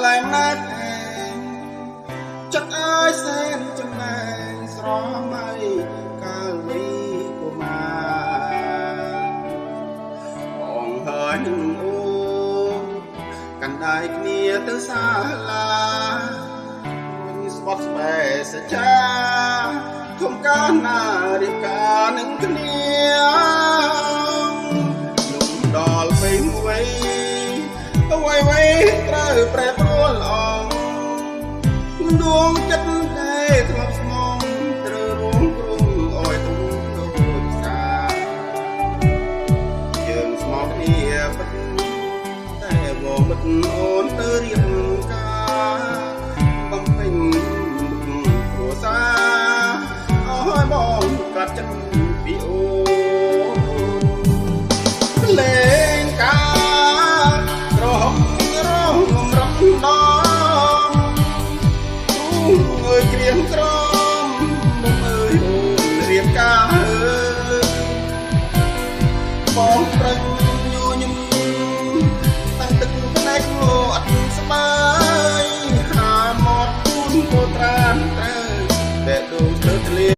ឡែមណាស់ឯងចិត្តអើយសែនចំណែងស្រមៃកាលវីកុមារបងហើយនឹងអូកាន់ដៃគ្នាទៅសាលាវិញស្បត់ស្បែសច្ចាធំកាលណារៀបការនឹងគ្នាលំដល់ពេលមួយអ្វីអ្វីត្រូវប្រែប្រួលអងដួងចិត្តតែធ្លាប់ស្មងត្រូវរងគ្រងអោយទូដូចសាយើងស្មោះគ្នាពិតតែវងមិត្តអូនទៅរៀបការបំពេញមុខគ្រួសារអើយបងកាត់ចិត្តពីអូនលេងការក្រហមរងរំដងអើយក្រៀមក្រ